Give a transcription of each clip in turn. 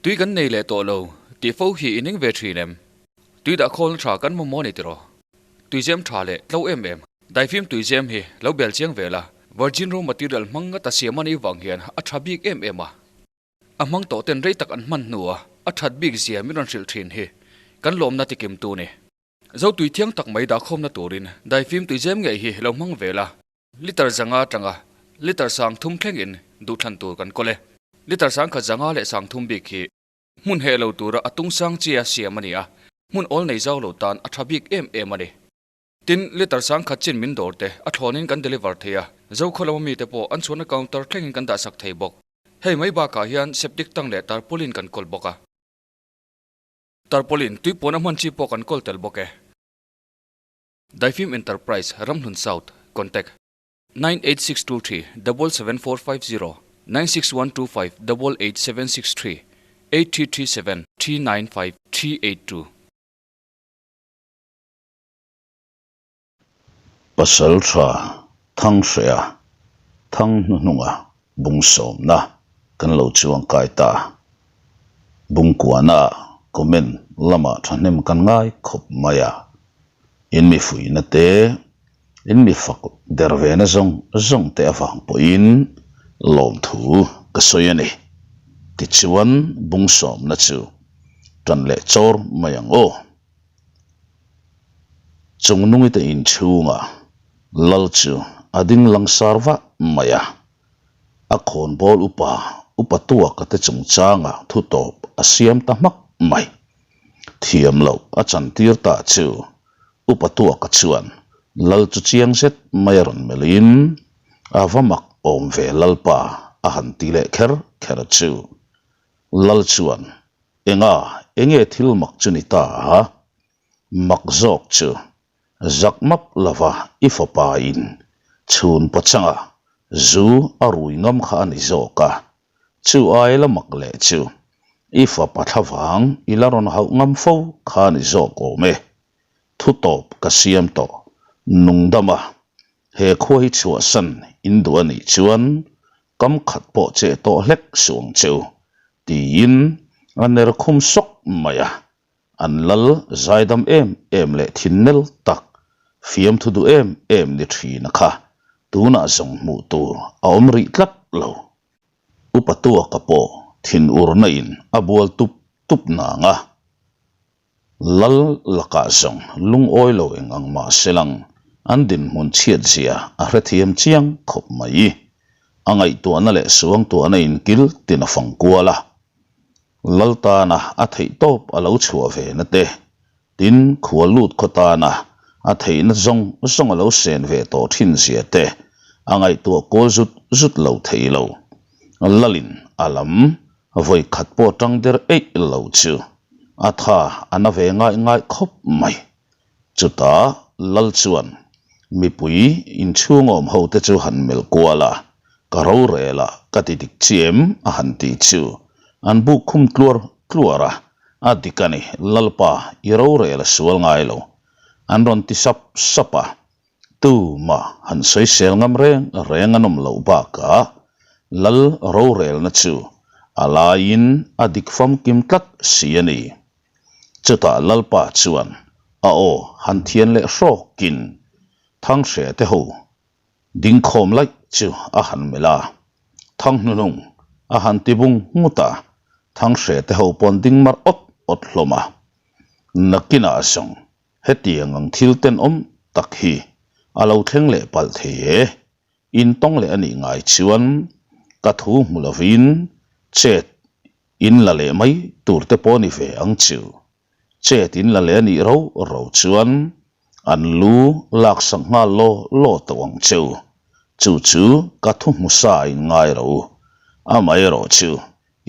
Tui kan nei leh tawh lo tih fo hi i ning ve thin em? Tui dah khawlna tha kan mamawh a ni tiraw? Tuizem tha leh tlo em em. Daifim tuizem hi lo bel chiang ve la, virgin raw material hmang ngata siam a nih vang hian a tha bik em em a. A hmang tawh ten rei tak an hman hnua a that bik zia min rawn hrilh thin hi kan lawmna tikim tu ni. Zo tui thiang tak mai dahkhawmna turin daifim tuizem ngei hi lo hmang ve la. Liter zanga atanga liter sang thum thlengin duhthlan tur kan kawl e. Liter sang khat zanga leh sang thum bik hi hmun heh lo tura a tung sang chia siam a ni a, hmun awl nei zau lo tan a tha bik em em a ni. Tin, liter sang khat chin min dawr te a thlawnin kan deliver thei a, Zokhaw lama mite pawh an chhuahna counter thlengin kan dahsak thei bawk. Hei mai bakah hian septic tank leh tarpaulin kan kawl bawk a. Tarpaulin tui puan a hman chi pawh kan kawl tel bawk e. Daifim Enterprise, Ramhlun South, Contact, 98623 77450 96125 88763 8337 395 382. Pasal tha thang hrea thang hnuhnunga bung sawmna kan lo chuang kai ta. Bungkuana comment lamah thahnem kan ngai khawp mai a. In mi fuihna te, in mi fak der ve na zawng zawng te avang pawhin lawmthu ka sawi a ni. Tichuan bung sawmna chu tan leh chawr mai ang aw. Chung nungite inchhungah lal chu a ding langsar vah mai a. A khawnbawl upa upa tuaka te chungchangah thu tawp a siam ta hmak mai. Thiam loh a chantir ta chu upa tuaka chuan lal chu chiang zet mai a rawn melhin a va mak awm ve lalpa a han ti leh kher kher chu. Lal chuan enga enge thil mak chu ni ta a? Mak zawk chu Zak map lova i fapa in chhun pachanga zu a rui ngam kha a ni zawk a, chu ai la mak leh chu i fapa thlavang i la rawn hauh ngam fo kha a ni zawk awm e. Thu tawp ka siam tawh nungdam a, he khua hi chhuahsan in duh a nih chuan kam khat pawh che tawh hlek suh ang che u tiin a ner khum sawk mai a. An lal zaidam em em leh thinnel tak, fiamthu duh em em ni thin a kha tunah zawng hmuh tur a awm rih tlat lo. Upa Tuaka pawh thin urna in a bual tup tup nang a, lal lakah zawng lungawi lo eng ang mah se lang an dinhmun chhiat zia a hrethiam chiang khawp mai. A ngaihtuahna leh suangtuahna inkil tin a fang kual a. Laltana a theih tawp a lo chhuah ve na te, tin khua lut khaw tana a theihna zawng zawng a lo sen ve tawh thin zia te a ngaihtuah kawl zut zut lo thei lo. Lalin a lam vawi khat pawh tang der eih lo chu a tha a na ve ngai ngai khawp mai. Chutah Lal chuan mipui inchhung awm ho te chu han melh kual a, ka rorel a, ka ti dik chi em? a han ti chu an buk khum tluar tluar a, a dik a ni, Lalpa i rorel a sual ngai lo, an rawn ti sap sap a, tumah han sawisel ngam reng reng an awm loh bakah Lal rorelna chu a laiin a dik famkim tlat si a ni. Chutah Lalpa chuan a aw han thian leh hrawkin Thanghre te ho dingkhawm laih chu a han melh a, Thanghnunung a han ti bung nghut a, Thanghre te ho pawn ding mar awt awt hlawm a. Nakinah zawng hetiang ang thil tenawm tak hi a lo thleng leh palh thei e, intawng leh a nih ngai chuan ka thu hmu lovin chet In la leh mai tur te pawh ni ve ang chu. Chet in la leh a nih ro ro chuan an lu laksak nghal law law tawh ang che u. Chu chu ka thu hmusa a in ngai ro. Amaherawh chu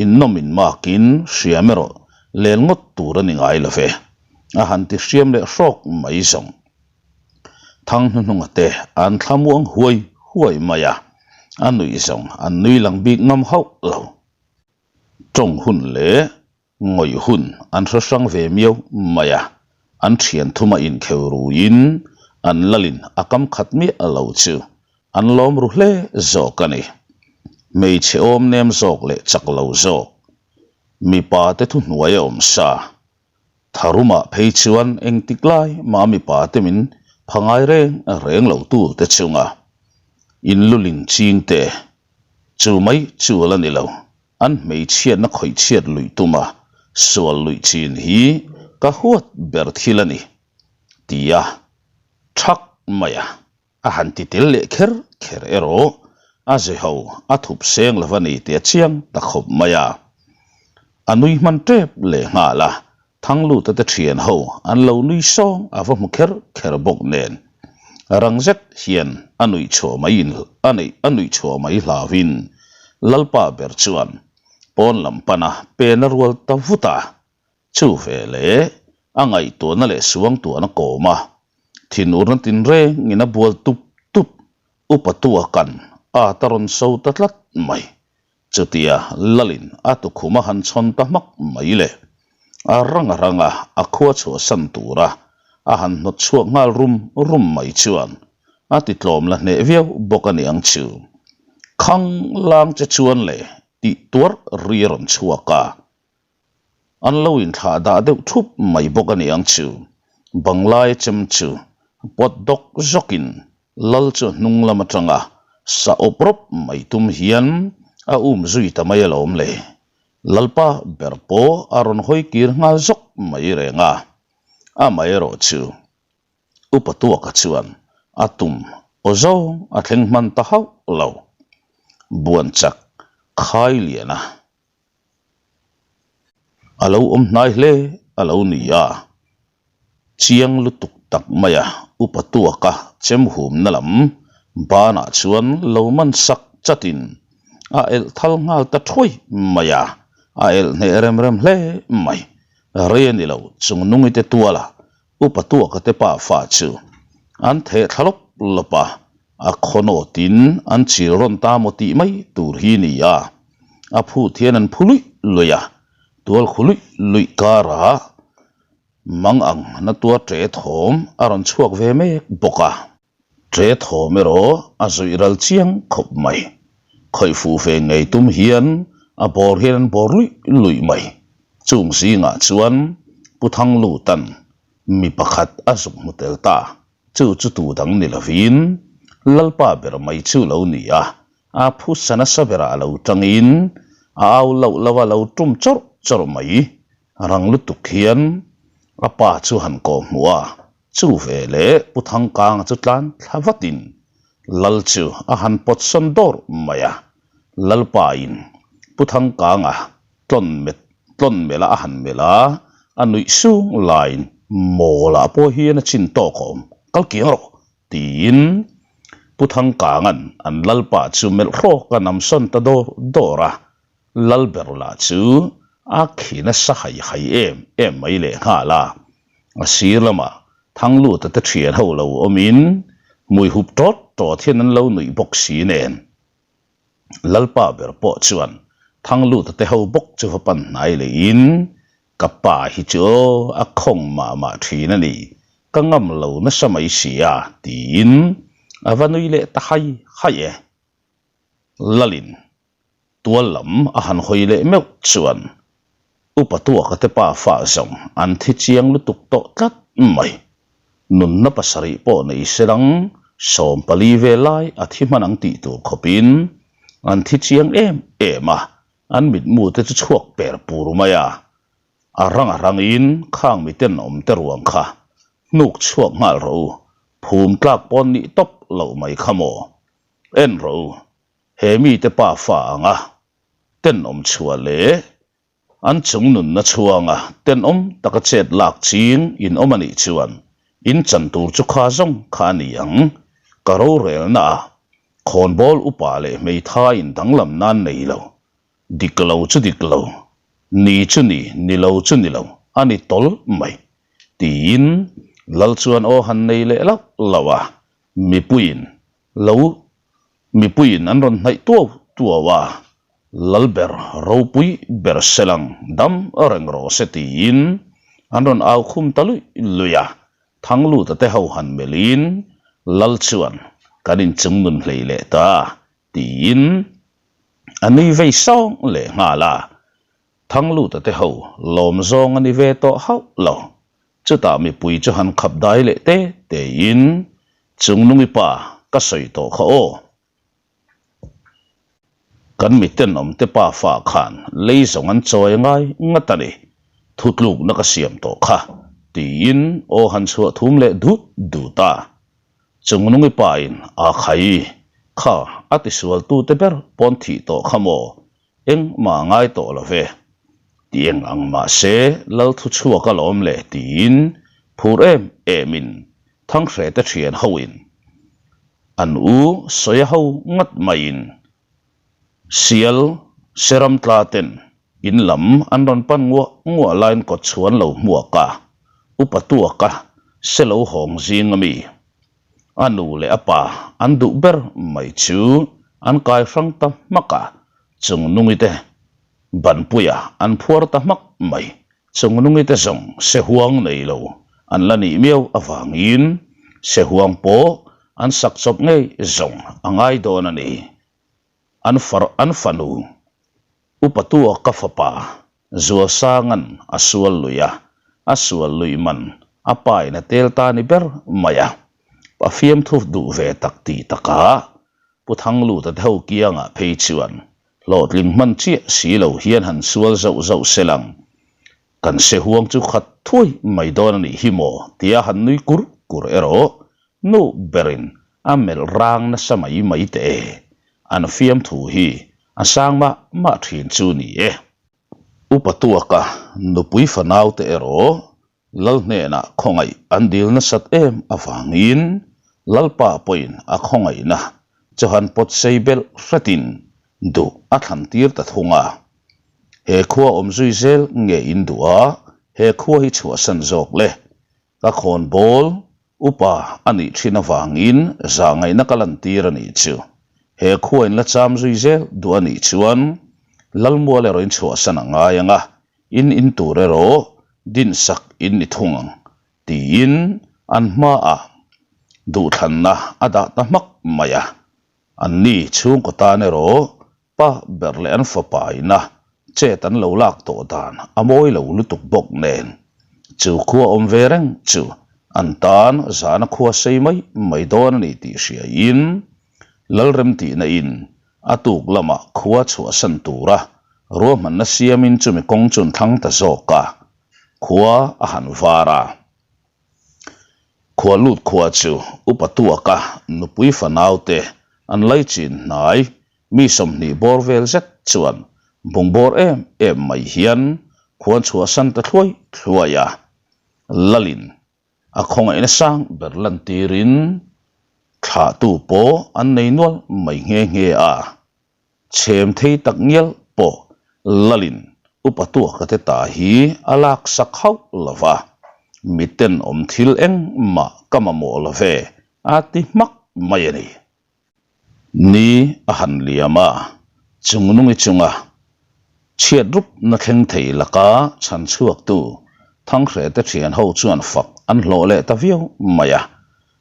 in nawm in makin hriam erawh len ngawt tur a ni ngai lo ve. A han ti hriam leh hrawk mai zawng. Thang hnuhnunga te an thlamuang huai huai mai a, a nuih zawng an nui lang bik ngam hauh lo. Tawng hun leh ngawih hun an hre hrang ve miau mai a, an thian thuma inkheu ruin an lalin a kam khat miah lo chu an lawm ru hle zawk a ni. Hmeichhe awm nem zawk leh chak lo zawk. Mipa te thuhnuai a awm sa. Tharumah phei chuan engtik lai mah mipa te min pha ngai reng reng lo tu te chunga in luling ching te chu mai chu a la ni lo. An hmeichhiatna khawihchhiat luih tuma sual luih chin hi ka huat ber thil a ni, ti a thak mai a. A han ti tel leh kher kher erawh a zeho a thup seng lo va ni tih a chiang ta khawp mai a. A nui hman tep leh nghal a, Thangluta te thian ho an lo nui sawng a va hmu kher kher bawk nen. Rang zet hian a nuih chhuah mai in a neih a nuih chhuah mai hlauhin Lalpa ber chuan pawn lam pana pen a rual ta vut a. Chu ve leh a ngaihtuahna leh suangtuahna kawm a, thinurna tinrengin a bual tup tup upa tua kan at a rawn so ta tlat mai. Chutia Lalin a tukhum a han chhawn ta hmak mai le. A rang a rang a, a khua chhuahsan tura a han hnawt chhuak nghal rum rum mai chuan a ti tlawm la hneh viau bawk a niang chu. Khang lang che chuan le tih tuar ri a rawn chhuak a. An lo inthlah dah deuh thup mai bawk a ni ang chu. Banglai chem chu pawt dawk zawkin Lal chu hnung lam atanga sa awp rawp mai tum hian a um zui ta mai alawm le. Lalpa ber pawh a rawn hawi kir nghal zawk mai reng a, amaherawh chu Upa Tuaka chuan a tum aw zawng a thleng hman ta hauh lo. Buan chak khai lian a. A lo awm hnai hle a lo ni a, chiang lutuk tak maia upa tuaka chem humna lam banah chuan lo man sak chatin a elh thal nghal ta thuai mai a, a elh hneh rem rem hle mai. Rei a ni lo, chung nungi te tuala Upa tuaka te pa fa chu an theh thla lawp lawp a, a khawnawtin an chil rawn ta maw tih mai tur hi ni a, a phut hian an phu luih luih a, tual khu luih luih karah mang ang na tua ṭe thawm a rawn chhuak ve mek bawk a. Ṭe thawm erawh a zuih ral chiang khawp mai. Khawih fuh ve ngei tum hian a bawr hian an bawr luih luih mai. Chung zingah chuan Pu Thanglutan mi pakhat a zuk hmu tel ta. Chu chu tu dang ni lovin Lalpa ber mai chu lo ni a, a phusa nasa berah lo tangin a au loh lo a lo tum chawrh chawrh mai. Rang lutuk hian a pa chu han kawh hmuh a, Chu ve leh Pu Thangkanga chu tlan thla vatin Lal chu a han pawt sawn dawr mai a, Lalpa in Pu Thangkanga tlawn met tlawn melh a a han melh a, a nuih sung laiin mawlah pawh hian a chin tawk a awm, kal kiang rawh tiin Pu Thangkanga'n an Lalpa chu melh hrawk a nam sawn ta dawr dawr a, Lalber lah chu a khi nasa hai hai em em mai lehnghal a, a sir lamah Thangluta te thian ho lo awmin hmui hup tawt tawt hian an lo nuih bawk si nen. Lalpa ber pawh chuan Thangluta te ho bawk chu va pan hnai leiin ka pa hi chu aw a khawng mah mah thin a ni, ka ngam lo nasa mai si a tiin a va nui leh ta hai hai e. Lalin Tual lam a han hawi leh meuh chuan Upa Tuaka te pa fah zawng an thi chiang lutuk tawh tlat mai. Nunna pasarih pawh nei se dang 14 vel lai a thi hman ang tih tur khawpin an thi chiang em em a, an mitmu te chu chhuak per pur mai a. A rang a rangin khang miten awm te ruang kha hnuk chhuak nghal rawh u, phum tlak pawn nih tawp loh mai kha maw? En rawh u, He mite pa fa anga tenawm chhuah leh an chung nunna chhuanga tenawm taka chet lak ching in awm a nih chuan in chan tur chu kha zawng kha a ni ang. Ka rorelna ah khawnbawl upa leh hmeithai in danglam nan nei lo. Dik lo chu dik lo, ni chu ni, ni lo chu ni lo a ni tawl mai tiin Lal chuan aw han nei leh lauh lauh a, mipuiin lo Mipuiin an rawn hnaih tuau tuau a, Lalber ropui ber selang dam reng rawh se tiin an rawn au khum ta luih luih a, Thangluta te ho han melhin Lal chuan kan inchung nun hlei leh ta tiin a nui vei sawng leh nghal a. Thangluta te ho lawm zawng a ni ve tawh hauh lo. Chutah mipui chu han khap dai leh te tein, Chungnungi pa, ka sawi tawh kha aw. Kan mi tenawmte pa fa khan lei zawng an chawi ngai ngat a ni, thutlukna ka siam tawh kha, tiin aw han chhuah thum leh dut dut a. Chungnungi pain a khai kha a tisualtute ber pawn thih tawh kha maw, engmah ngai tawh lo ve. Ti eng ang mahse lal thu chhuak alawm le tiin phur em emin Thanghrete thian hoin an u sawi ho ngat maiin sial seram tla ten in lam an rawn pan nguah nguah laiin kawt chhuan lo hmuak a, upa tuaka se lo hawng zing ami a nu leh a pa an duh ber mai chu an kai hrang ta hmak a, chung nungi te banpuia an phuar ta hmak mai. Chungnungi te zawng sehuang nei lo an la nih miau avangin sehuang pawh an sak chawp ngei zawng a ngai dawn a ni. An far an fanu upa tua ka fapa Zualsanga'n a sual lui a, a sual lui man a pain a tel ta ni ber mai a. Pa fiamthu duh ve tak tih takah Pu Thangluta te ho kiangah phei chuan Hlawhtling hman chiah si lo hian han sual zauh zauh se lang. Kan se huang chu khat thuai mai dawn a nih hi maw tia han nui kur kur erawh nu berin a melh rang nasa mai mai teh e. An fiamthu hi a sang mah mah thin chu ni e. Upa tuaka nupui fanaute erawh Lal hnenah khawngaih an dil nasat em avangin Lalpa pawhin a khawngaihna chu han pawt sei belh hretin duh a thlan tir ta thung a. He khua awm zui zel nge in duh a, he khua hi chhuahsan zawk le. Ka khawn bawl upa a nih thin avangin zahngaihna ka lantir a nih chu. He khua in la cham zui zel duh a nih chuan Lalmual erawh in chhuahsan a ngai ang a, In in tur erawh dinsak in ni thung ang, tiin an hmaah duhthlanna a dah ta hmak mai a. Anni chhungkaw tan erawh pa ber leh an fapa ina chet an lo lak tawh dan a mawi lo lutuk bawk nen, chu khua awm ve reng chu an tan zana khua sei mai mai dawn a ni tih hriain Lalremtihna in a tuk lamah khua chhuahsan tura ruahmanna siamin chumi kawng chu an thlang ta zawk a, khua a han var a. Khua lut khua chu upa tuaka nupui fanaute an laichin hnai mi 20 bawr vel zet chuan bungbawr em em mai hian khuan chhuahsan ta thluai thluai a, Lalin A khawngaihna sang ber lantirin thlahtu pawh an nei nual mai nghe nghe a, chhem thei tak ngial pawh lalin upa tuaka te ta hi a lak sak hauh lo va, miten awm thil engmah ka mamawh lo ve a ti hmak mai a ni. Ni a han liam a, chungnungi chunga chhiat rup na thleng thei laka chhan chhuaktu Thanghrete thian ho chuan fak an hlawh leh ta viau mai a.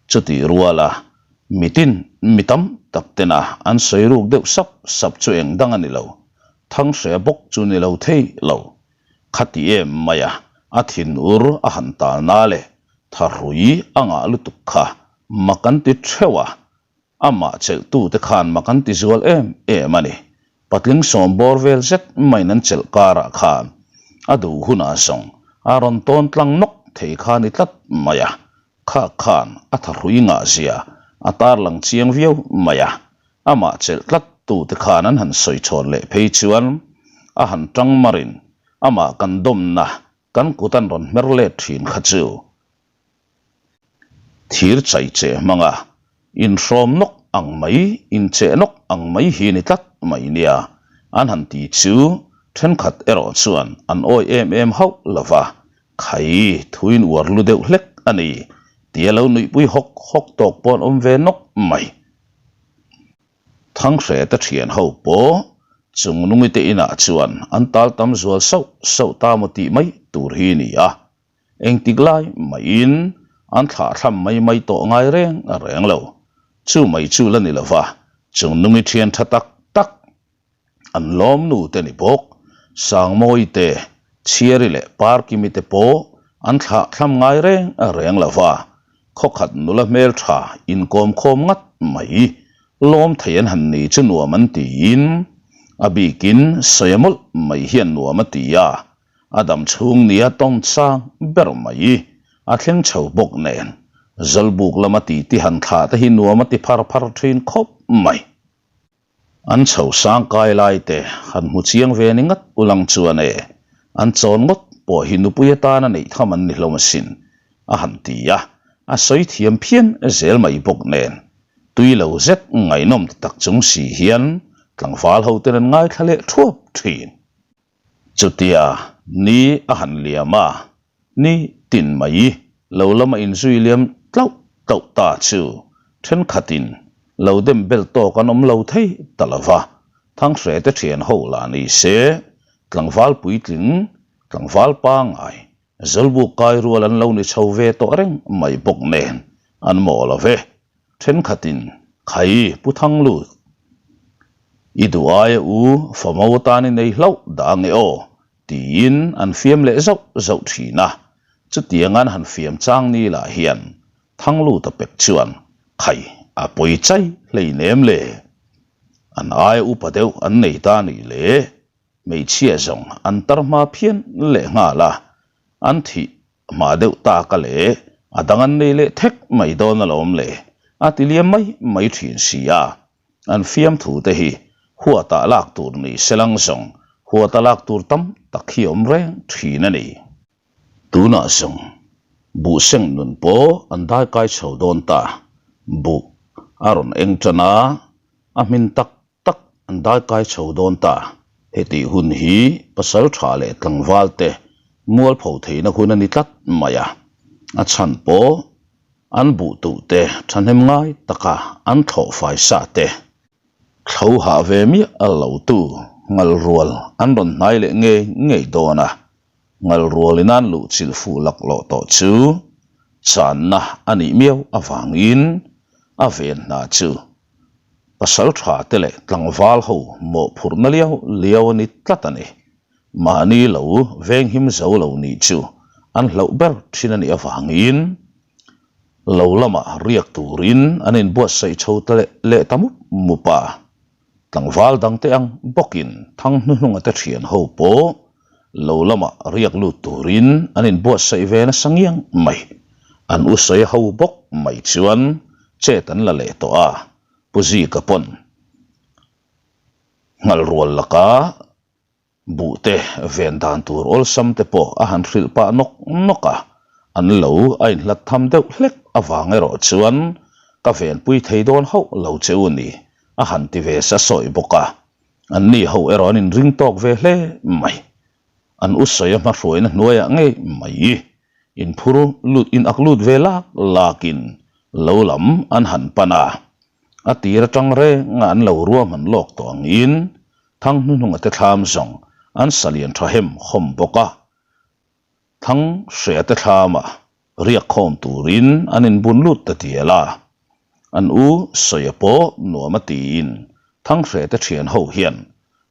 Chutih ruala mitin mi tam tak tena an sawi ruk deuh sap sap chu eng dang a ni lo, Thanghre bawk chu ni lo thei lo. Khati em mai a, a thinur a han talna leh thahrui a ngah lutuk kha mak an ti theuh a, amah chelhtute khan mak an ti zual em em a ni. Patling sawm bawr vel zet maiin an chelh karah khan a duh hunah zawng a rawn tawn tlang nawk thei kha ni tlat mai a, kha khan a thahrui ngah zia a tarlang chiang viau mai a, amah chelh tlat tute khan an han sawi chhawn leh phei chuan a han tang marin amah kan dawmna kan kut an rawn hmer let thin kha chu Thir chai che hmanga inhrawm nawk ang mai, incheh nawk ang mai hi ni tlat mai nia an han ti chu thenkhat erawh chuan an awi em em hauh lo va, khai thuin uar lu deuh hlek a ni tia lo nuihpui hawk hawk tawk pawh an awm ve nawk mai. Thanghrete thian ho pawh Chungnungite inah chuan an tal tam zual sauh sauh ta maw tih mai tur hi ni a. Engtik lai maiin an thlahthlam mai mai tawh ngai reng reng lo. Chu mai chu la ni lova, Chungnungi thian tha tak tak an lawm nu te ni bawk. Sangmawi te, Chhiari leh Parkimi te pawh an thlah thlam ngai reng reng lo va, khawkhat nula hmeltha inkawm khawm ngat mai lawm thei an han ni chu nuam an tiin a bikin sawi mawlh mai hian nuam a ti a, a dam chhung nia tawng chang ber mai a thleng chho bawk nen Zawlbuk lama titi han thlah te hi nuam a ti phar phar thin khawp mai. An chho sang kai lai te han hmu chiang ve ni ngat ulang chuan e, an chawn ngawt pawh hi nupui atana neih tham an ni hlawm asin, a han ti a, a sawi thiam phian zel mai bawk nen. Tui lo zet ngaihnawm ti tak chung si hian tlangval ho ten an ngaithla leh thuap thin. Chutia ni a han liam a, Ni tin mai lo lama inzui liam tlauh tlauh ta chu thenkhatin lo dem bel tawk an awm lo thei ta lo va, Thanghrete thian ho lah ni se, tlangval puitling, tlangval pangai, Zawlbuk kai rual an lo ni chho ve tawh reng mai bawk nen an mawh lo ve. Thenkhatin, Khai, Pu Thanglut, i duh aia u famo atan i nei hlauh dah ange aw, Tiin an fiam leh zauh zauh thin a, chutiang an han fiam chang ni lah hian Thangluta pek chuan khai a pawi chai hlei nem le. An aia upa deuh an nei ta nih leh hmeichhia zawng an tar hma phian leh nghal a, an thih hma deuh tak a leh a dang an nei leh thek mai dawn alawm le a ti liam mai mai thin si a. An fiamthu te hi huatah lak tur ni selang zawng huata lak tur tam tak hi awm reng thin a ni. Tunah zawng buh seng nun pawh an daikai chho dawn ta. Buh a rawn eng tan a, a hmin tak tak an daikai chho dawn ta. Hetih hun hi pasal tha leh tlangval te mualpho theihna hun a ni tlat mai a, a chhan pawh An buh tuh te thahnem ngai taka an thlawh fai sa te. Thlo hah ve miah a lo tu ngal rual an rawn hnai leh ngei ngei dawn a, ngal rual in an luh chilh fuh lak lawh tawh chu channa a nih miau avangin a ven hna chu pasal tha te leh tlangval ho mawhphurhna liau liau a ni tlat a ni. Mahni lo venghim zo lo nih chu an hlauh ber thin a nih avangin lo lamah riak turin an inbuatsaih chho ta leh leh ta mup mup a. Tlangval dangte ang bawkin thang hnuhnunga te thian ho pawh lo lamah riak lut turin an inbuatsaih ve nasa ngiang mai. An u sawi ho bawk mai chuan chet an la leh tawh a, Pu Zika pawn ngal rual laka Buh te ven dan tur awlsam te pawh a han hrilh pah nawk nawk a, an lo a inhlat tham deuh hlek avang erawh chuan ka venpui thei dawn hauh lo che u ni a han ti ve sa sawi bawk a, an ni ho erawh an inring tawk ve hle mai. An u sawi a hmahruaina hnuaiah ngei mai inphur lut in ak lut ve lak lakin lo lam an han pan a, a tir atang renga an lo ruahman lawk tawh angin Thang hnuhnunga te thlam zawng an sa lian tha hem hawm bawk a, Thang hria te thlama riak khawm turin an inbun lut ta dial a, an u Sawia pawh nuam a tiin Thang hria te thian ho hian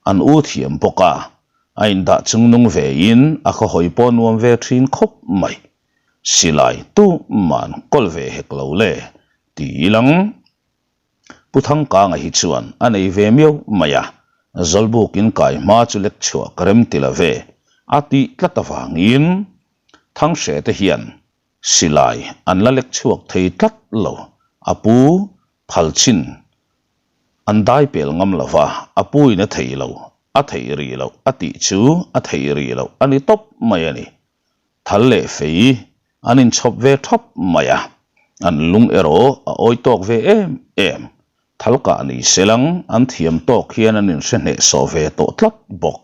an u thiam bawk a, a indah chungnung vein a khawhawi pawh nuam ve thin khawp mai. Silai tuman kawl ve hek lo le ti ilang. Pu Thangkanga hi chuan a nei ve miau mai a, Zawlbukin kai hma chu lek chhuah ka rem ti lo ve a tih tlat avangin Thanghrete te hian silai an la lek chhuak thei tlat lo, a pu phal chin an dai pel ngam lo va, a pu in a thei lo, a theih rih loh a tih chu a theih rih loh a ni tawp mai a ni. Thal leh fei an inchhawp ve thap mai a, an lung erawh a awi tawk ve em em. Thal kah ni selang an thiam tawk hian an inhre hnehsawh ve tawh tlat bawk.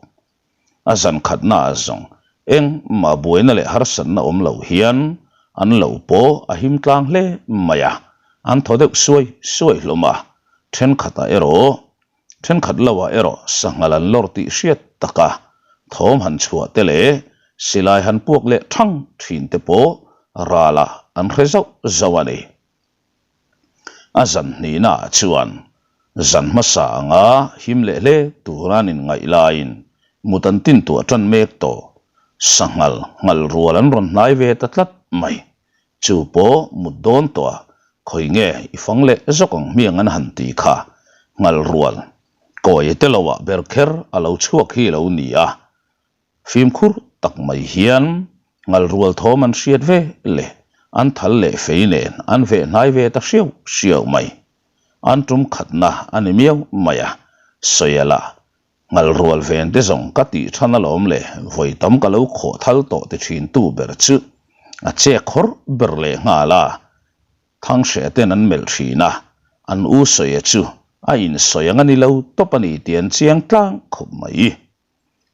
A zan khatna ah zawng engmah buaina leh harsatna awm lo hian an lo pawh a him tlang hle mai a, an thaw deuh suai suai hlawm a, thenkhatah erawh Thenkhat loah erawh sanghal an lawr tih hriat taka thawm han chhuah te leh silai han puak leh thang thin te pawh ralah an hre zauh zauh a ni. A zan hnihnaah chuan zan hmasa anga him leh hle tura an inngaih laiin. Mut an tintuah tan mek tawh. Sanghal nghal rual an rawn hnai ve ta tlat mai. Chu pawh mut dawn tawh a, khawi nge i fang leh zawk ang hmiang an han ti kha. Nghal rual kawi te lo ah ber kher a lo chhuak hi lo ni a. Fimkhur tak mai hian nghal rual thawm an hriat ve leh an thal leh fei nen an veh hnai ve ta hriau hriau mai. An tum khatna a ni miau mai a, Sawiala Nghal rual ven te zawng ka tih than alawm le, vawi tam ka lo khawh thal tawh ti thin tu ber chu a che khawr ber leh nghal a, Thanghreh ten an melh thin a, an u sawia chu a insawi ang a ni lo tawp a ni tih an chiang tlang khawp mai.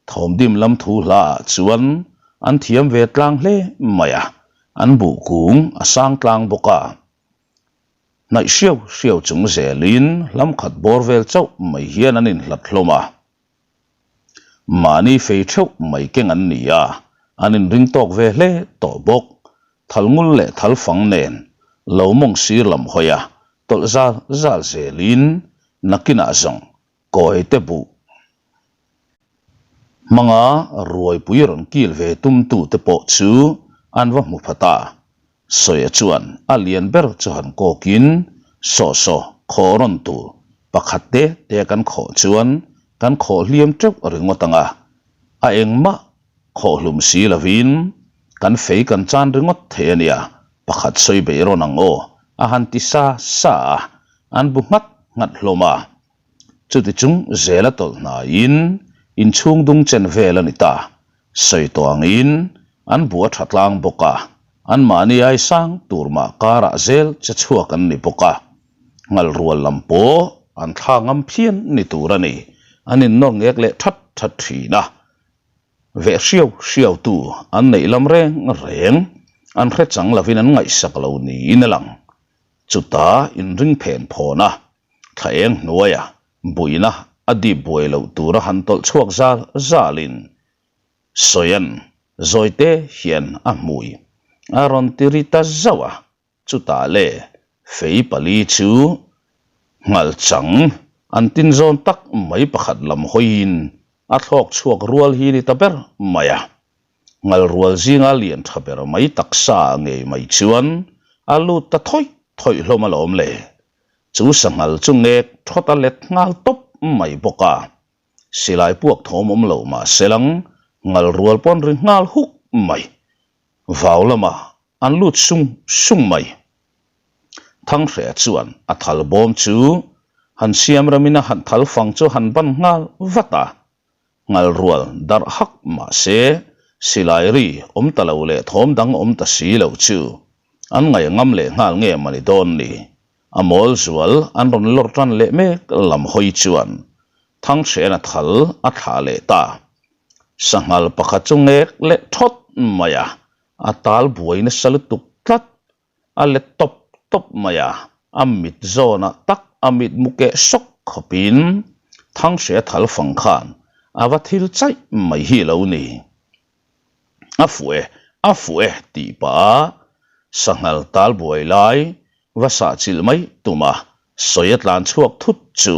Thawmdim lam thu hla ah chuan an thiam ve tlang hle mai a, an buh kung a sang tlang bawk a. Hnaih hriau hriau chung zelin hlam khat bawr vel chauh mai hian an inhlat hlawm a. Mahni fei theuh mai keng an ni a, an inring tawk ve hle tawh bawk. Thal ngul leh thal fang nen lo mawng sir lam hawi a, tawlh zal zal zelin nakinah zawng kawi te buh hmanga ruaipui rawn kil ve tumtute pawh chu an va hmu pha ta. Sawia chuan a lian ber chu han kawkin saw saw khawh rawn tur pakhat te te kan khawh chuan kan khawh hliam teuh ringawt ang a, a engmah khawh hlum si lovin kan fei kan chan ringawt thei a nia, pakhat sawi beih rawn ang aw a han ti sa sa a, an bu nghat nghat hlawm a. Chuti chung zel a tawlh hnaiin inchhung dung chen vel a ni ta. Sawi tawh angin an bu a tha tlang bawk a, anmahni ai sang tur mah karah zel che chhuak an ni bawk a. Ngal rual lam pawh an thla ngam phian ni tur a ni, an innawr ngek leh that that thin a. Veh hriau hriau tu an neih lam reng reng an hre chang lovin an ngaihsak lo niin a lang. Chutah inring phen phawn a, Thla eng hnuaia buina a dip buai loh tura han tawlh chhuak zal zalin Sawian zawite hian a hmui a rawn ti ri ta zauh a, chutah le fei pali chu nghal chang an tin zawn tak mai pakhat lam hawiin a thlawk chhuak rual hi ni ta ber mai a. Ngal rual zinga lian tha ber mai taksa ngei mai chuan a lut ta thawih thawih hlawm alawm le. Chu sanghal chu ngek thawt a let nghal tawp mai bawk a. Silai puak thawm awm lo mah se lang ngal rual pawn ri nghal huk mai. Vau lamah an lut sung sung mai. Thanghreh chuan a thal bawm chu han siam ramin a han thal fang chu han ban nghal vat a. Ngal rual darh hak mah se, silai ri awm ta lo leh thawm dang awm ta si lo chu an ngaih ngam leh nghal nge mawni dawn ni? A mawl zual an rawn lawr tan leh mek lam hawi chuan Thanghrehna thal a thlah leh ta. Sanghal pakhat chu ngek leh thawt mai a, a tal buai nasa lutuk tlat. A let tawp tawp mai a, a mit zawnah tak a mit mu keh sawk khawpin Thanghreh a thal fang khan a va thil chaih mai hi lo ni. A fuh e, a fuh e tih pah a sanghal tal buai lai va sah chilh mai tum a sawi a tlan chhuak thut chu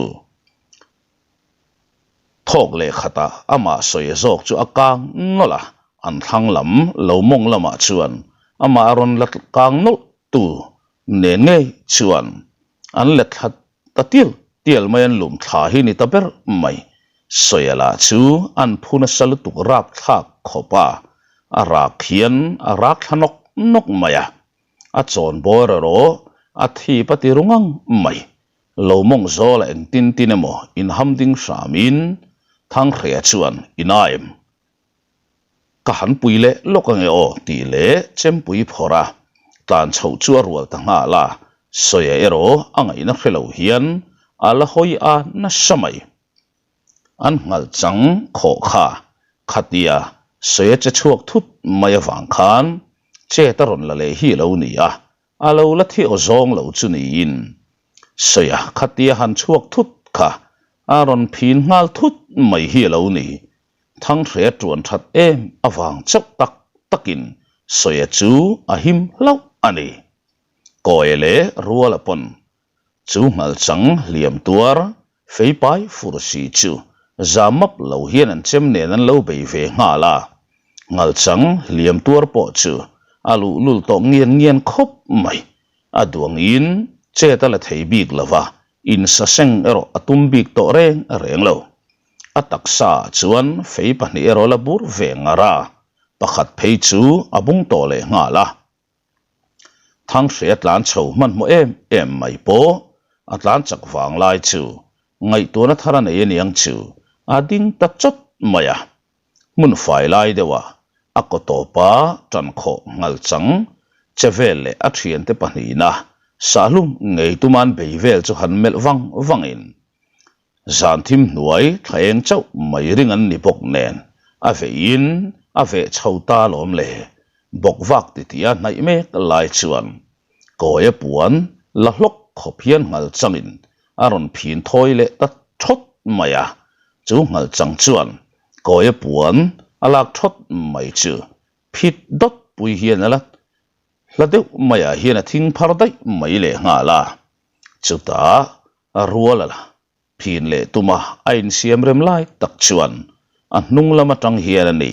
Thawk leh khatah amah sawi zawk chu a kang nawlh a, an thlang lam lo mawng lamah chuan amah a rawn la kang nawlh tu nen ngei chuan an let thla ta tial tial mai an lum thla hi ni ta ber mai. Sawia lah chu an phu nasa lutuk rapthlak khawp a, a rak hian a rak thla nawk nawk mai a, a chawn bawr erawh a thip a ti ru ngang mai. Lo mawng zawla eng tin tin emaw in ham ding hramin Thanghrea chuan in aim ka han pui leh lawk ange aw tih leh chempui phawrh a, tlan chhoh chu a rual ta nghal a, Sawia erawh a ngaihna hre lo hian a la hawi a nasa mai. An nghalh chang khawh kha khatia Sawia che chhuak thut mai avang khan chet a rawn la leh hi lo ni a, A lo la thi aw zawng lo chu niin Sawia khatia han chhuak thut kha a rawn phin nghal thut mai hi a lo ni. Thanghre tuan that em avang chauh tak takin Sawia chu a him hlauh a ni. Kawi leh Ruala pawn chu nghalchang hliam tuar feipai fur si chu. Zam map lo hian an chem nen an lo bei ve nghal a. Ngalchang hliam tuar pawh chu a luhlul tawh ngian ngian khawp mai. A duangin chet a la thei bik lo va, insaseng erawh a tum bik tawh reng reng lo. A taksa ah chuan fei pahnih erawh la bur ve ngar a, pakhat phei chu a bung tawh leh nghal a. Thanghreh a tlan chho hmanhmawh em em mai pawh a tlan chak vang lai chu ngaihtuahna thar a nei aniang chu a ding ta chawt mai a. Hmun fai lai deuha a kaw tawpa tan khawh nghal chang che vel leh a thiante pahnihna sahlum ngei tuman bei vel chu han melh vang vangin Zan thim hnuai thla eng chauh mai ring an ni bawk nen a veiin a veh chho ta alawm le. Bawk vak titi a hnaih mek lai chuan Kawia puan la hlawk khawp hian nghal changin a rawn phin thawi leh ta thawt mai a, chu nghal chang chuan Kawia puan a lak thawt mai chu phit dawt pui hian a la hla deuh maiah hian a thing phar daih mai leh nghal a, chutah A rual a la phin leh tum a, a insiam rem lai tak chuan a hnung lam atang hian a ni.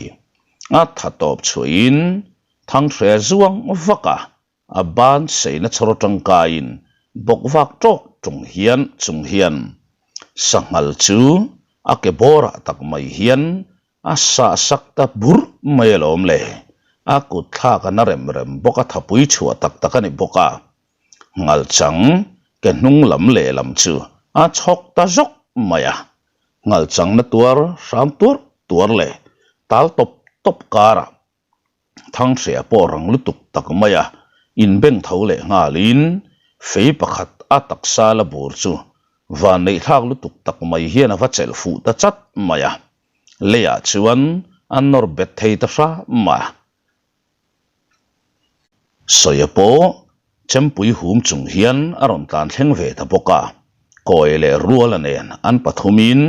A tha tawp chhuahin Thanghreh a zuang vak a, a ban seina chhawr tangkaiin bawk vak tawk tung hian chung hian sanghal chu a ke bawrah tak mai hian a sah sak ta bur mai alawm le. A kut thlak a na rem rem bawk a, thapui chhuah tak tak a ni bawk a. Ngalchang ke hnung lam lehlam chu a chhawk ta zawk mai a, ngalchang na tuar hram tuar tuar leh tal tawp tawp karah Thanghreh pawh rang lutuk tak mai a, inbeng tho leh nghalin fei pakhat a taksa la bur chu vanneihthlak lutuk tak mai hian a va chelh fuh ta chat mai a, leiah chuan a nawr bet thei ta hram a. Sawia pawh chempui hum chung hian a rawn tlan thleng ve ta bawk a, Kawi leh Ruala nen an pathumin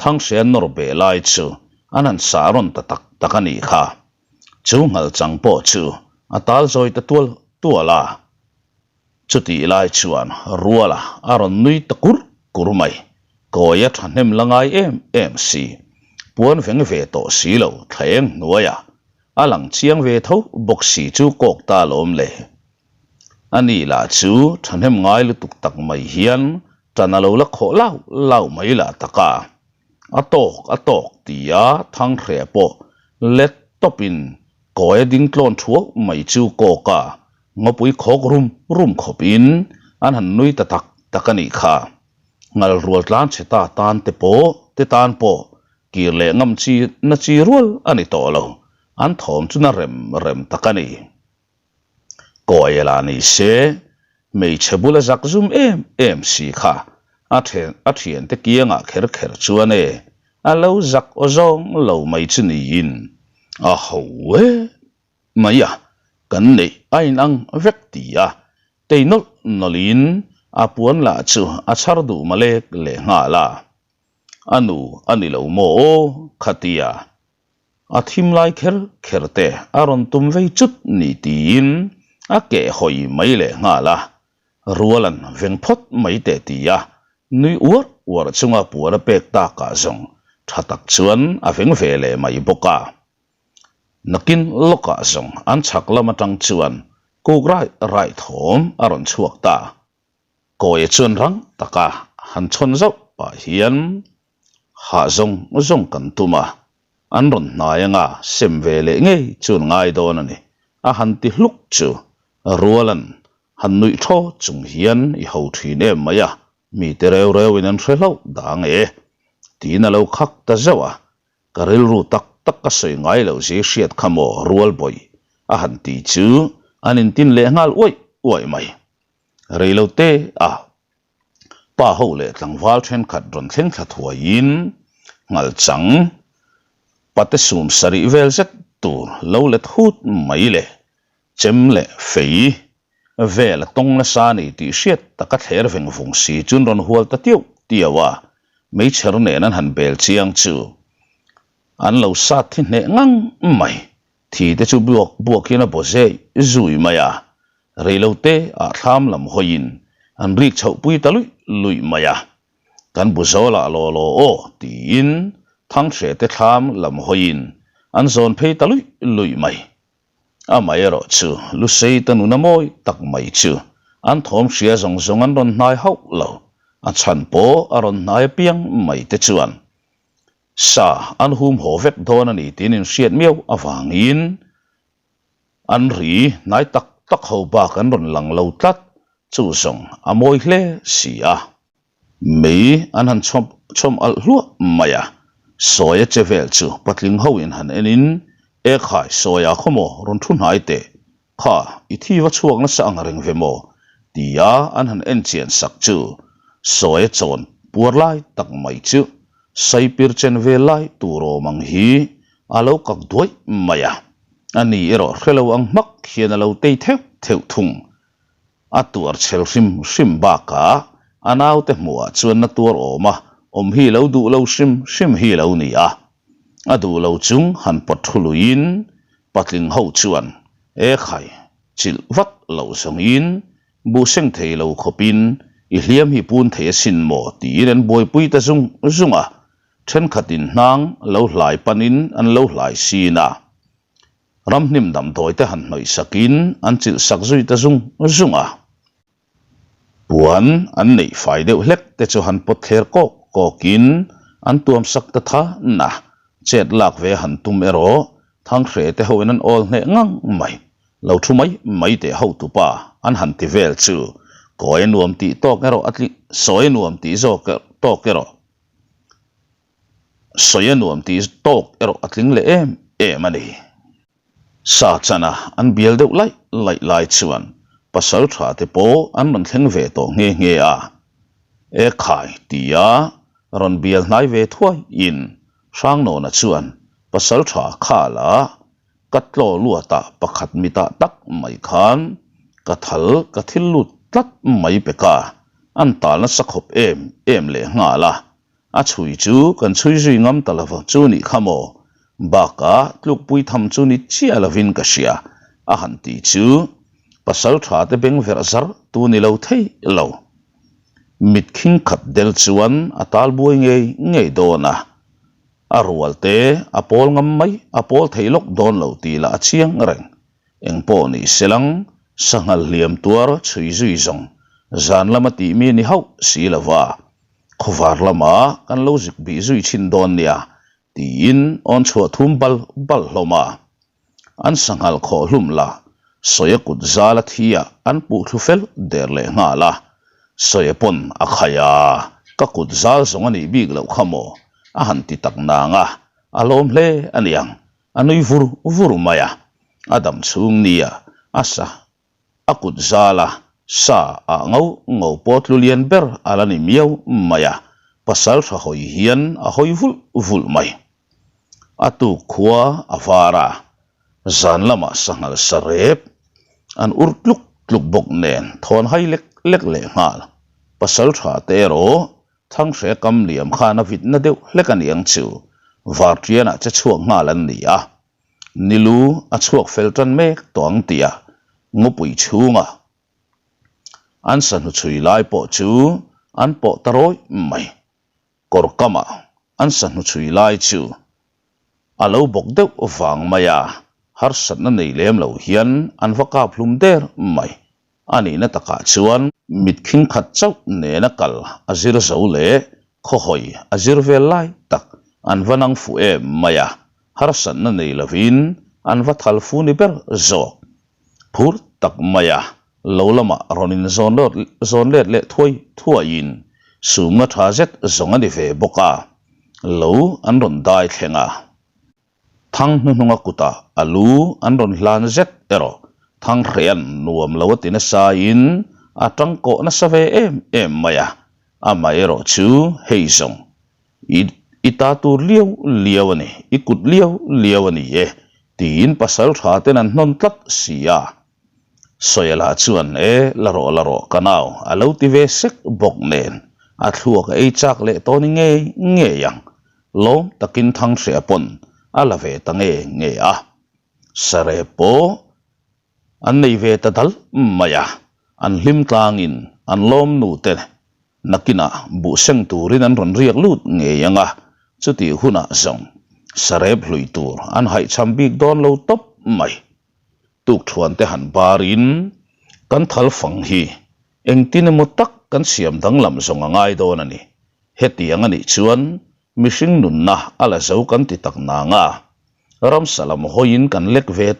Thanghreh an nawr beh lai chu an han sah rawn ta tak tak a nih kha. Chu nghalchang pawh chu a tal zawi ta tual tual a. Chutih lai chuan Ruala a rawn nui ta kur kur mai. Kawi a thahnem la ngai em em si, puan veng ve tawh si lo thlaeng hnuaiah A lang chiang ve tho bawk si chu kawk ta alawm le. A ni lah chu thahnem ngai lutuk tak mai hian tan a lo la khawh lau lau mai lah tak a. A tawk a tawk tia Thanghreh pawh let tawpin kawi a ding tlawn thuau mai chu kawk a, ngawpui khawk rum rum khawpin an han nui ta tak tak a nih kha. Ngal rual tlan chhe ta tan te pawh te tan pawh Kir leh ngam chi na chi rual a ni tawh lo, an thawm chu na rem rem tak a ni. Kawi la ni se, hmeichhe bula zak zum em em si kha a then a thiante kiangah kher kher chuan e, a lo zak aw zawng lo mai chu niin a ho e mai a, kan neih a inang vek ti a, tei nawlh nawlhin a puan lah chu a chhar duh malek leh nghal a. A nu a ni lo maw aw khatia a thim lai kher kher te a rawn tum vei chut ni tiin a keh hawi mai leh nghal a, Rualan veng phawt mai teh ti a nui uar uar chunga puan a pek takah zawng tha tak chuan a veng ve leh mai bawk a. Nakin lawkah zawng an chhak lam atang chuan kuk raih raih thawm a rawn chhuak ta. Kawia chuan rang taka han chhawn zauh pah hian hah zawng zawng kan tum a, an rawn hnai anga sem ve leh ngei chuan ngai dawn a ni, a han ti hluk chu Rualan han nuih thaw chung hian i ho thin em mai a, mite reu reuin an hre hlauh dang e, tiin a lo khak ta zauh a, ka rilru tak tak ka sawi ngai loh zi hriat kha maw Rual bawih a han ti chu an intin leh nghal uaih uaih mai. Rei lo te a pa ho leh tlangval thenkhat rawn thleng thla thuaiin nghalchang pate sum sarih vel zet tur lo let hut mai le chem leh fei vel a tawng nasa a ni tih hriat taka thler veng vung si chuan rawn hual ta tiauh tiauh a, meichher nen an han bel chiang chu an lo sat thi hneh ngang mai. Thi te chu buak buak hian a baw zeh zui mai a, rei lo te ah thlam lam hawiin an rik chhoh pui ta luih luih mai a. Kan bu zawlah law law aw tiin Thanghreh te thlam lam hawiin an zawn phei ta luih luih mai. Amaherawh chu Lusei te nuna mawi tak mai chu an thawm hria zawng zawng an rawn hnai hauh lo, a chhan pawh a rawn hnai apiang mai te chuan sa an hum haw vek dawn a ni tiin inhriat miau avangin An ri hnai tak tak ho bak an rawn lang lo tlat, chu zawng a mawi hle si a. Mei an han chhawm chhawm alh hluah mai a, Sawia che vel chu patling ho in han en in, E khai, Sawia khaw maw rawn thu hnai teh, kha i thi va chhuak nasa ang reng ve maw? tia an han en chian sak chu Sawia chawn puar lai tak mai chu saipir chen vel lai tur awm ang hi a lo kak duai mai a. A ni erawh hre lo ang hmak hian a lo tei theuh theuh thung. A tuar chhel hrim hrim bakah a naute hmuhah chuan na tuar awm a, awm hi lo duh lo hrim hrim hi lo ni a. A duh lo chung han pawt thu luiin patling ho chuan e khai chilh vat loh zawngin buh seng thei lo khawpin i hliam hi pun thei asin maw tiin an buaipui ta zung zung a. Thenkhatin hnang lo hlai panin an lo hlai sin a, ramhnim damdawi te han hnawih sakin an chilh sak zui ta zung zung a. Puan an neih fai deuh hlek te chu han pawt thler kawk kawkin an tuam sak ta than a, chet lak ve han tum erawh Thanghreh te hoin an awl hneh ngang mai. Lo thu mai mai teh hotupa an han ti vel chu kawi a nuam tih tawk erawh a tling sawi a nuam tih zawk tawk erawh Sawi a nuam tih tawk erawh a tling leh em em a ni. Sa chana an bial deuh laih laih lai chuan pasal tha te pawh an rawn thleng ve tawh nghe nghe a. E khai tia rawn bial hnai ve thuai in Hrangnawna chuan pasal tha khala Ka tlaw luatah pakhat mitah tak mai khan ka thal ka thil lut tlat mai pek a, an tal nasa khawp em em leh nghal a, a chhui chu kan chhui zui ngam ta lo chu nih kha maw, bakah tlukpui tham chu ni chiah lovin ka hria a han ti chu pasal tha te beng verh zar tu ni lo thei lo. Mit khing khat del chuan a tal buai ngei ngei dawn a. A rual te a pawl ngam mai, a pawl thei lawk dawn lo tih lah a chiang reng. Eng pawh ni se lang, sanghal hliam tuar chhui zui zawng zan lama tih mi ni hauh si lo va, khawvar lama kan lo zik bih zui thin dawn nia tiin awn chhuah thum bal bal hlawm a. An sanghal khawh hlum la, Sawia kut zal a thi a, an puh thlu fel der leh nghal a. Sawia pawn a khai a, ka kut zal zawng a nih bik loh kha maw? a han ti tak nang a, a lawm hle a niang, a nui vur vur mai a, a dam chhung nia a sa A kut zal a, sa ah ngo ngo pawh tlu lian ber a la ni miau mai a, pasal tha hawi hian a hawi vulh vulh mai. A tuk khua a var a, zan lamah sanghal sa rep an ur tluk tluk bawk nen thawn hai lek lek leh nghal. Pasal tha te erawh Thanghreh kam liam khan a vitna deuh hlek a niang chu Varṭianah che chhuak nghal an ni a. Nilu a chhuak fel tan mek tawh ang tia ngawpui chhunga an sahnu chhui lai pawh chu an pawh ta rawih mai. Kawr kamah an sahnu chhui lai chu a lo bawk deuh vang mai a, harsatna nei lem lo hian an va kap hlum der mai. A nihna takah chuan mit khing khat chauh nena kal a zir zo leh khawhawi a zir vel lai tak an va nang fuh em mai a, harsatna nei lovin an va thal fu ni ber zawk. Phur tak mai a lo lamah rawn in zawn zawn let leh thuai thuaiin sumna tha zet zawng a ni ve bawk a, lo an rawn dai thleng a. Thang hnuhnunga kutah a lu an rawn hlan zet erawh Thanghrea'n nuam lo a ti nasain a tangkawh nasa ve em em mai a, amaherawh chu hei zawng i i ta tur liau liau a ni, i kut liau liau a ni e tiin pasal tha ten an hnawn tlat si a. Sawiala chuan e la rawh la rawh ka nau a lo ti ve sek bawk nen a thluak a ei chak leh tawh ni ngei ngei ang. Lawm takin Thanghreh pawn a la ve ta nge nge a. Sare pawh an nei ve ta dal mai a, an hlim tlangin an lawm nu te. Nakinah buh seng turin an rawn riak lut ngei ang a, chutih hunah zawng sarep hlui tur an haihchham bik dawn lo tawp mai. Tukthuan te han barin kan thal fang hi engtin emaw tak kan siam danglam zawng a ngai dawn a ni. Hetiang a nih chuan mihring nunna a la zo kan ti tak nang a, ramsa lam hawiin kan lek ve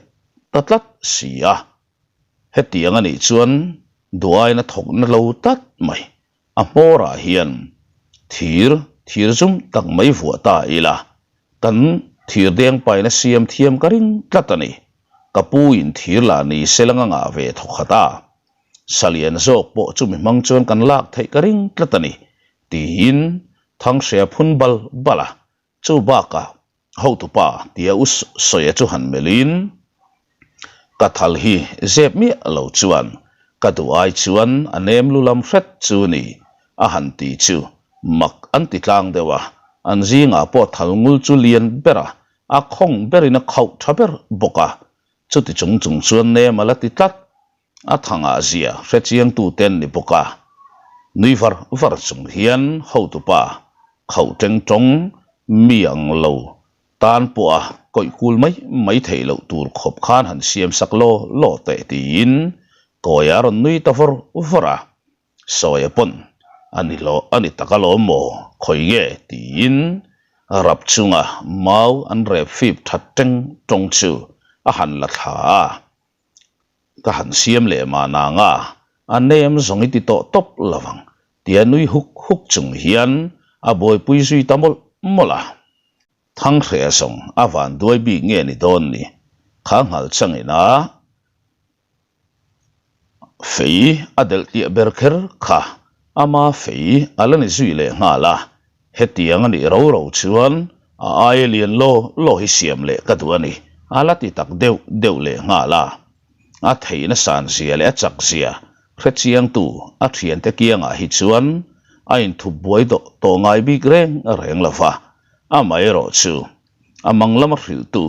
ta tlat si a. Hetiang a nih chuan duaina thawkna lo tlat mai. A hmawrah hian thir, thir zum tak mai vuah ta ila, kan thir deng paina siam thiam ka ring tlat a ni. Ka pu in thir lah ni se la nga ngah ve thawkhat a. Salian zawk pawh chumi hmang chuan kan lak theih ka ring tlat a ni, tiin Thanghria phun bal bal a. Chu bakah Hotupa tia u Sawia chu han melhin, Ka thal hi zep miah lo chuan ka duh ai chuan a nem lu lam hret chu ni a han ti chu mak an ti tlang deuh a, an zingah pawh thal ngul chu lian ber a, a khawng berin a khauh tha ber bawk a, chuti chung chung chuan nem a la ti tlat. A thangah zia hrechiangtute an ni bawk a, nui var var chung hian hotupa khauh teng tawng mi ang lo tan pawha kawih kul mai mai theih loh tur khawp khan han siam sak law law teh tiin Kawia a rawn nui ta vawr vawr a, Sawia pawn a ni hlawh a ni tak alawm maw khawi nge tiin rap chunga mau an rep fip that teng tawng chu a han la thla a. Ka han siam leh mah nang a, a nem zawng i ti tawh tawp lo ang tia nui huk huk chung hian a buaipui zui ta mawlh mawlh a. Thanghreh zawng a van duai bik nge ni dawn ni, kha nghal changin a fei a delh tliah ber kher kha ama fei a la ni zui leh nghal a, Hetiang a nih ro ro chuan a aia lian law law hi siam leh ka duh a ni, a la ti tak deuh deuh leh nghal a. A theihna san zia leh a chak zia hrechiangtu a thiante kiangah hi chuan a inthup buai dawh tawh ngai bik reng reng lo va, amaherawh chu a mang lama hrilhtu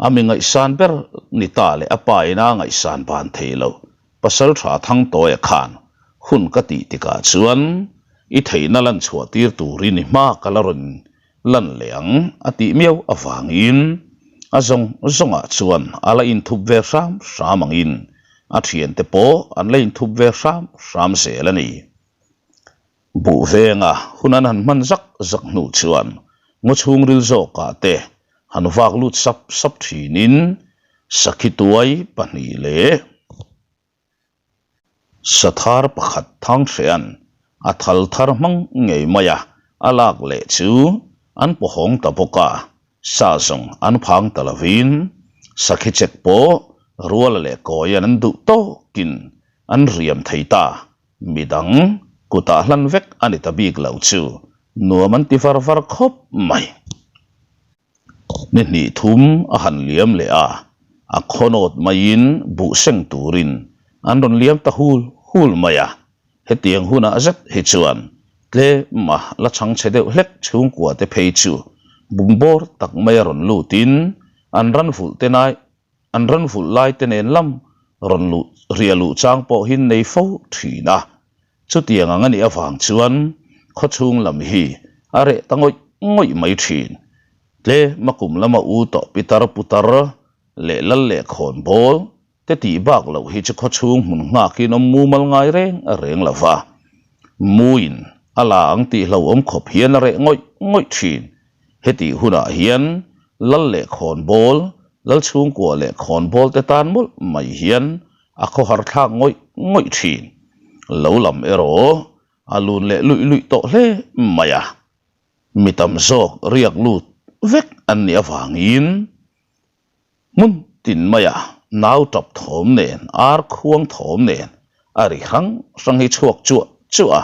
A mi ngaihsan ber ni ta leh a pa ina ngaihsan ban thei lo pasal tha Thangtawia khan hun ka tih tikah chuan i theihna lan chhuah tir turin i hma ka la rawn lan leh ang a tih miau avangin a zawng zawngah chuan a la inthup ve hram hram angin a thiante pawh an la inthup ve hram hram zel a ni. Buh venga hun an han hman zak zak hnu chuan ngaw chhungril zawkah te han vak lut sap sap thinin sakhi tuai pahnih leh sathar pakhat Thanghreh'an a thal thar hmang ngei mai a, a lak leh chu an pawhawng ta bawk a, sa zawng an phang ta lovin sakhi chek pawh Ruala leh Kawia'n an duh tawkin an riam thei ta. Midang kutah hlan vek a ni ta bik lo chu nuam an ti var var khawp mai. Ni hnih thum a han liam leh a, a khawnawt maiin buh seng turin an rawn liam ta hul hul mai a. Hetiang hunah zet hi chuan tlem a la chhang chhe deuh hlek chhungkua te phei chu bungbawr tak maia rawn lutin an ran vulh te nai An ran vulh lai te nen lam rawn luh riah luh chang pawh hi nei fo thin a. Chutiang ang a nih avang chuan khawchhung lam hi a reh ta ngawih ngawih mai thin. Tlema kum lama u tawh pitar putar leh lal leh khawn bawl te tih bak loh hi chu khawchhung hmun nghakin awm mumal ngai reng reng lo va. Muin a la ang tih hlauhawm khawp hian a reh ngawih ngawih thin. Hetih hunah hian lal leh khawn bawl Lal chhungkua leh khawnbawl te tan mawlh mai hian a khawhar thlak ngawih ngawih thin. Lo lam erawh a lun leh luih luih tawh hle mai a. Mi tam zawk riak lut vek an nih avangin hmun tin maia nau tap thawm nen, ar khuang thawm nen a ri hrang hrang hi chhuak chuah chuah a,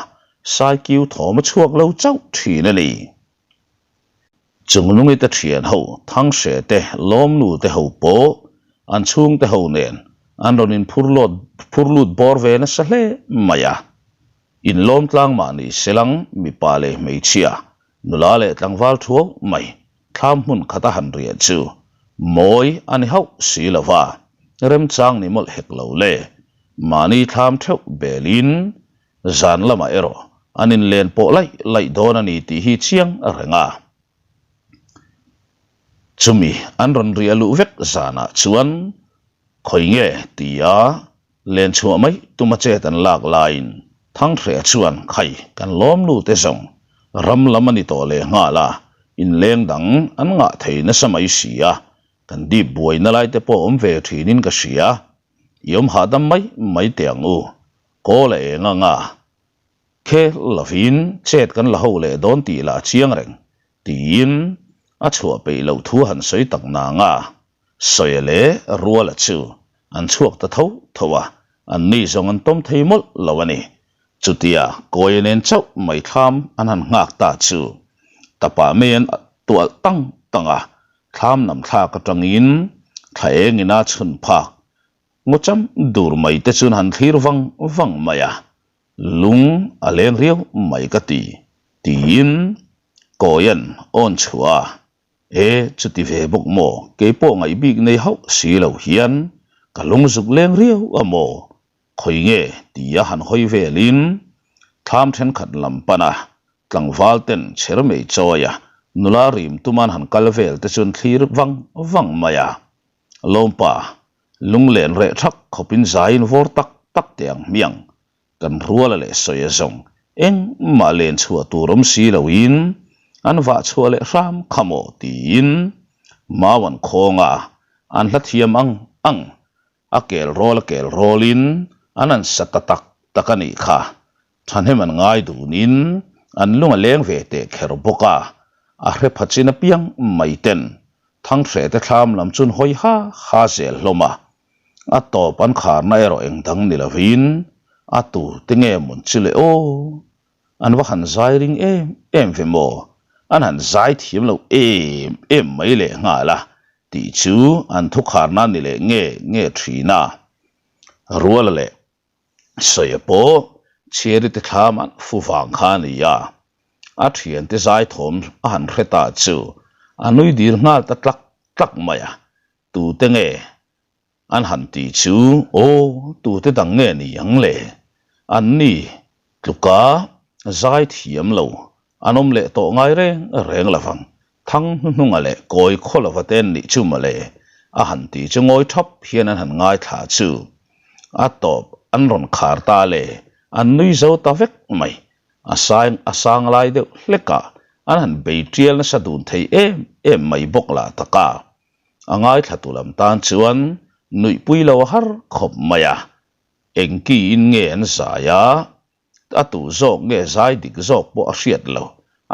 saikiu thawm a chhuak lo chauh thin a ni. Chungnungi te thian ho, Thangse te, Lawmnu te ho pawh an chhungte ho nen an rawn inphur lawt phur lut bawr ve nasa hle mai a. Inlawm tlang mah ni selang mipa leh hmeichhia, nula leh tlangval thuau mai thlam hmun khata han riah chu mawi a ni hauh si lo va, remchang ni mawlh hek lo le. Mahni thlam theuh belin Zan lamah erawh An inlen pawh laih laih dawn a ni tih hi chiang a reng a. Chumi an rawn riah luh vek zanah chuan khawi nge tia len chhuah mai tuma chet an lak laiin Thanghreh chuan khai kan lawm lut e zawng ram lam a ni tawh leh nghal a, inleng dang an ngah thei nasa mai si a, kan dip buaina lai te pawh awm ve thinin ka hria, i awm hahdam mai mai teh ang u, kawl a eng anga Khe lovin chet kan la ho leh dawn tih lah chiang reng, tiin a chhuah peih loh thu han sawi tak nang a, Sawia leh Ruala chu an chhuak ta tho tho a, an ni zawng an tawm thei mawlh lo a ni. Chutia Kawia nen chauh mai thlam an han nghak ta chu tapah mai an tualh tang tang a, thlam nam thlak atangin thla engin a chhun phak Ngawcham dur mai te chuan han thlir vang vang mai a, lung a leng riau mai ka ti, tiin Kawia'n awn chhuah a, E, chuti ve bawk maw, keipawh ngaih bik nei hauh si lo hian ka lung zuk leng riau a maw, khawi nge tia han hawi velin thlam thenkhat lam pan a, tlangval ten chher mei chawi a, nula rim tuman han kal vel te chuan thlir vang vang mai a. Lawmpa, lunglen reh thak khawpin zaiin vawr tak tak teh ang hmiang, kan ruala leh sawi a zawng engmah len chhuah tur awm si loin an vah chhuah leh hram kha maw tiin mau an khawng a, an hla thiam ang ang, a kel rawl a kel rawlin an han sa ta tak tak a nih kha. Thahnem an ngai dunin an lung a leng ve teh kher bawk a, a hre pha chin apiang mai ten Thanghreh te thlam lam chun hawi ha ha zel hlawm a, a tawp an kharna erawh eng dang ni lovin a tu te nge mun chu le aw, an va han zai ring em em ve maw, an han zai thiam lo em em mai leh nghal a tih chu an thu kharna ni leh nge nge thin a, Ruala leh Sawi pawh Chhiari te thlam an fu vang kha a ni a, a thiante zai thawm a han hre ta chu a nui dil nghal ta tlak tlak mai a, tute nge an han ti chu aw tute dang nge ni ang le, an ni tluka zai thiam lo An awm leh tawh ngai reng reng lo vang. Thang hnuhnunga leh kawi khaw lova te an nih chu mawle, a han ti chu ngawi thap hian an han ngaithla chu. A tawp an rawn khar ta le, an nui zo ta vek mai. A saing a sang lai deuh hlekah an han bei tial nasa dun thei em em mai bawk lah tak a. A ngaithla tu lam tan chuan nuihpui lo a har khawp mai a. Engkiin nge an zai a? A tu zawk nge zai dik zawk pawh a hriat lo.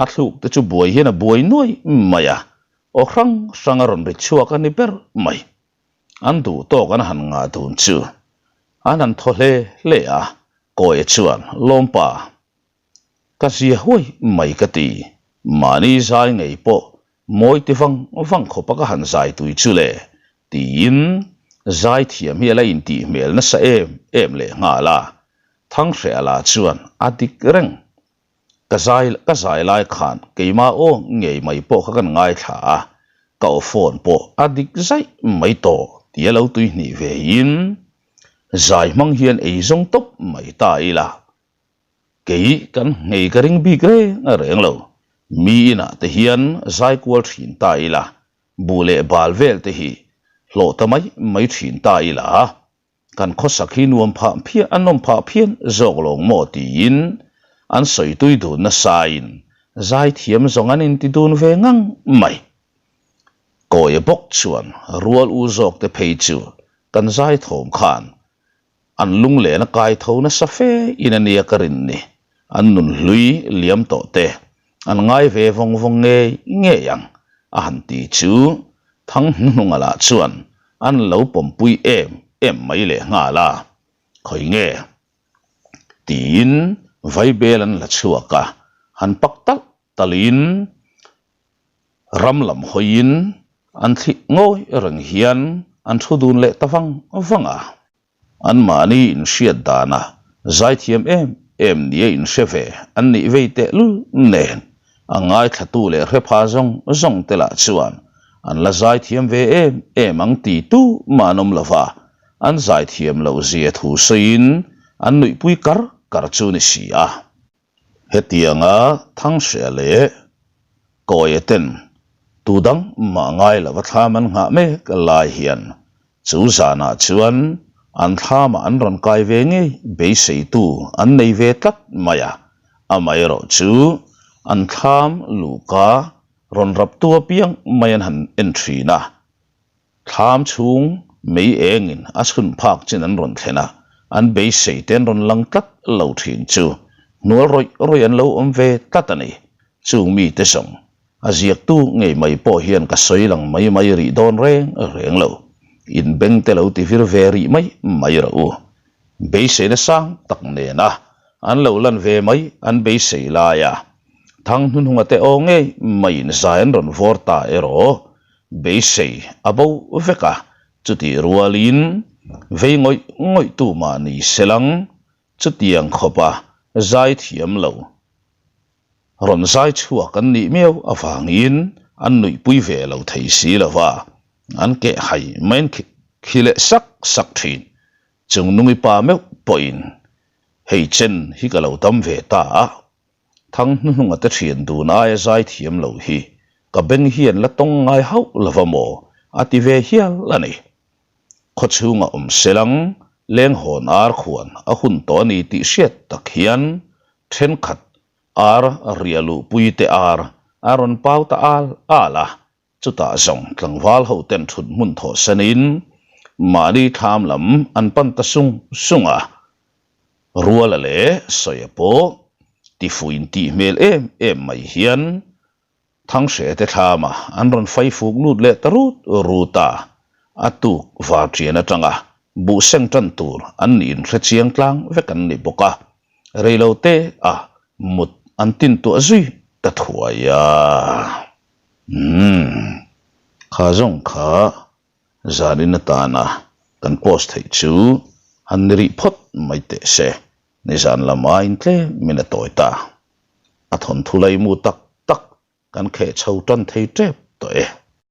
A thluk te chu buai hian a buai nuai mai a, aw hrang hrang a rawn ri chhuak a ni ber mai. An duh tawk an han ngah dun chu an han thaw hle hle a, Kawia chuan, Lawmpa, ka zia huai mai ka ti, mahni zai ngei pawh Mawi ti vang vang khawpa ka han zai tui chu le, tiin zai thiam hi a la intih hmel nasa em em leh nghal a. Thanghreh lah chuan a dik reng. Ka zai ka zai lai khan keimah aw ngei mai pawh kha kan ngaithla a, ka aw phone pawh a dik zaih mai tawh tia lo tui hnih ve in zai hmang hian ei zawng tawp mai ta ila. Kei kan nghei ka ring bik reng reng lo. Mi inah te hian zai kual thin ta ila, buh leh bal vel te hi hlawh ta mai mai thin ta ila, kan khawsak hi nuam phah phian an nawm phah phian zawk lawng maw tiin an sawi tui dun nasain zai thiam zawng an inti dun ve ngang mai. Kawia bawk chuan rual u zawk te phei chu kan zai thawm khan An lunglen a kai tho nasa fe in a nia ka rin ni. An nun hlui liam tawh te an ngai ve vawng vawng ngei ngei ang a han ti chu Thang hnuhnunga lah chuan an lo pawmpui em em mai leh nghal a, Khawi nge? tiin vaibel an la chhuak a, han pak talh talhin ram lam hawiin an thlih ngawi reng hian an thu dun leh ta vang vang a. Anmahni inhriat danah zaithiam em em nia inhre ve an nih vei tehlul nen a ngaithlatu leh hrepha zawng zawng te lah chuan an la zaithiam ve em em ang ti tu mah an awm lo va, an zaithiam loh zia thu sawiin an nuihpui kar kar chu ni si a. Hetianga Thanghreh leh Kawia ten tu dang mah ngai lova thlam an nghah mek lai hian chu zanah chuan an thlamah an rawn kai ve ngei beiseitu an nei ve tlat mai a, amaherawhchu an thlam luhka rawn raptu apiang mai an han en thin a. Thlam chhung mei engin a chhun phak chin an rawn thlen a, an beisei te an rawn lang tlat lo thin chu hnual rawih rawih an lo awm ve tlat a ni. Chung mite zawng a ziaktu ngei mai pawh hian ka sawi lang mai mai rih dawn reng reng lo. Inbeng te lo ti vir ve rih mai mai rawh u. Beiseina sang tak nena an lo lan ve mai an beisei laia thang hnuhnunga te aw ngei maiin zai an rawn vawr ta erawh beisei a bo vek a, chutih rualin vei ngawih ngawih tu mah ni selang chutiang khawpa zai thiam lo rawn zai chhuak an nih miau avangin an nuihpui ve lo thei si lo va, an keh hai mai an khi leh sak sak thin. Chung nungi pa meuh pawhin hei chen hi ka lo dam ve ta a, Thang hnuhnunga te thian dun aia zai thiam lo hi ka beng hian la tawng ngai hauh lova maw a ti ve hial a ni. Khaw chhunga awm selang leng hawn ar khuan a hun tawh a ni tih hriat tak hian thenkhat ar riah luhpui te ar a rawn pau ta al al a, Chutah zawng tlangval ho ten thut hmun thawh sanin mahni thlam lam an pan ta sung sung a, Ruala leh Sawia pawh tifuin tih hmel em em mai hian Thanghreh te thlama an rawn fai fuk lut leh ta rut rut a, a tuk varṭian aṭanga buh seng ṭan tur an nih inhre chiang tlang vek an ni bawk a, reilote a mut an tintuah zui ta thuai a. Umm, kha zawng kha zanin atana kan post theih chu han ni rih phawt mai teh se, nizan lama intlem min a tawi ta. A thawnthu laimu tak tak kan kheh chho tan thei tep tawh e.